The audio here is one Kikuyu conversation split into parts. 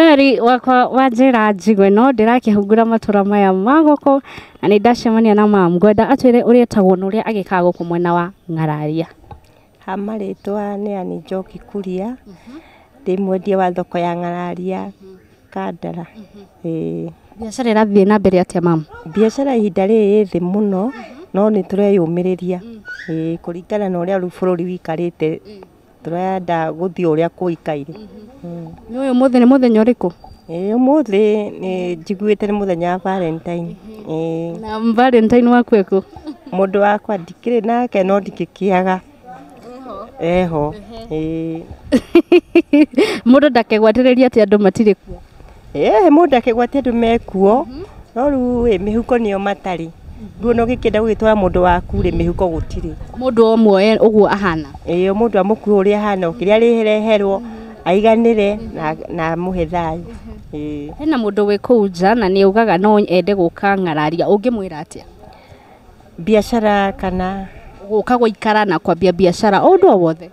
Mweri wakwa wa njĩra njigwe no ndĩrakĩhungura matũra maya ma gũkũ na nĩ ndacemania na mam ngwenda atwĩre ũrĩa etagwo na ũrĩa agĩkaga gũkũ mwena wa Ng'araria. Ha marĩtwa nĩ Ann Njoki Kuria, ndĩ mwendia wa thoko ya Ng'araria Kandara. Ĩĩ. Biacara ĩrathiĩ na mbere atĩa mam? Biacara ihinda rĩrĩ ĩ thĩ mũno, no nĩ tũreyũmĩrĩria. Ĩĩ, kũringana na ũrĩa rĩu bũrũri wĩikarĩte, tũrenda gũthiĩ ũrĩa kũikaire. Nĩ ũyũ ũmũthĩ nĩ mũthenya ũrĩkũ? Ĩĩ, ũmũthĩ nĩ njiguĩte nĩ mũthenya wa Valentine. Ĩĩ. Na Valentine waku ekũ? Mũndũ wakwa ndikĩrĩ nake no ndingĩkĩaga. Eho. Ĩĩ. Mũndũ ndakegwatĩrĩrie atĩ andũ matirĩ kuo. Ĩĩ, mũndũ akĩgwatia andũ mekuo, no rĩu ĩ mĩhuko nĩyo matarĩ. Rĩu ona ũgĩkĩenda gũgĩtwara mũndũ waku rĩ, mĩhuko gũtirĩ. Mũndũ o muoye ũguo ahana. Ĩĩ, mũndũ amũkue ũrĩa ahana, o kĩrĩa arĩreherwo aiganĩre na amũhe thayũ. Ĩĩ. Hena mũndũ wĩ kũu nja na nĩ augaga no ende gũka Ng'araria, ũngĩmwĩra atĩa? Biacara kana Gũka gũikara na kwambia biacara o ũndũ o wothe.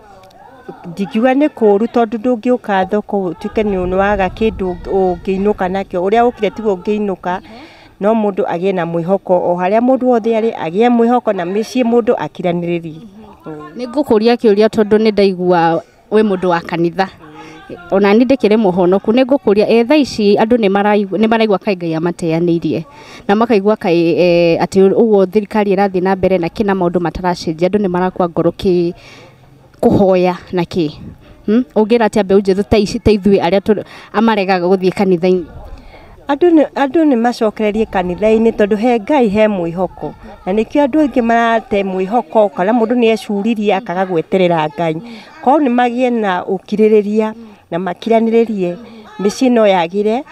Ndingiuga nĩ kũũru tondũ ndũngĩũka thoko ũtuĩke nĩ waga kĩndũ ũngĩinũka nakĩo. Ũrĩa ũkire tiguo ũngĩinũka, no mũndũ agĩe na mwĩhoko o harĩa mũndũ wothe arĩ agĩe mwĩhoko na mĩciĩ mũndũ akiranĩrĩrie. Nĩ ngũkũria kĩũria tondũ nĩ ndaigua wĩ mũndũ wa kanitha. Ona niĩ ndĩkĩrĩ mũhonoku, nĩ ngũkũria ĩ thaa ici andũ nĩ maraigua kaĩ Ngai amateanĩirie na makaigua kaĩ atĩ ũguo thirikari ĩrathiĩ na mbere na kĩna maũndũ mataracenjia, andũ nĩ marakua ngoro kĩ kũhoya na kĩ. Ũngĩra atĩa mbeũ njĩthĩ ta ici ta ithuĩ arĩa amaregaga gũthiĩ kanitha-inĩ? Andũ nĩ macokererie kanitha-inĩ tondũ he Ngai he mwĩhoko, na nĩkĩo andũ aingĩ marate mwĩhoko kana mũndũ nĩ ecuririe akaga gweterera Ngai. Korwo nĩ magĩe na ũkirĩrĩria na makiranĩrĩrie, mĩciĩ no yagĩre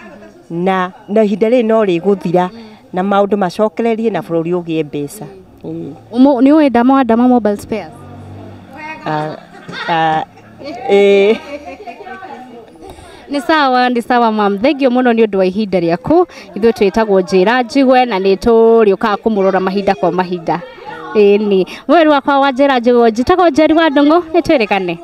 na ihinda rĩrĩ no rĩgũthira na maũndũ macokererie na bũrũri ũgĩe mbeca. Nĩ ũĩ Ndama wa Ndama Mobile Spares? Ĩĩ. Nĩ sawa mam, thengiũ mũno nĩ ũndũ wa ihinda rĩaku. Ithuĩ twĩtagwo Njĩra Njigwe na nĩ tũrĩũkaga kũmũrora mahinda kwa mahinda. Ĩni mweri wakwa wa Njĩra Njigwe, njĩtagwo Njeri wa Ndung'u, nĩ twĩrĩgane.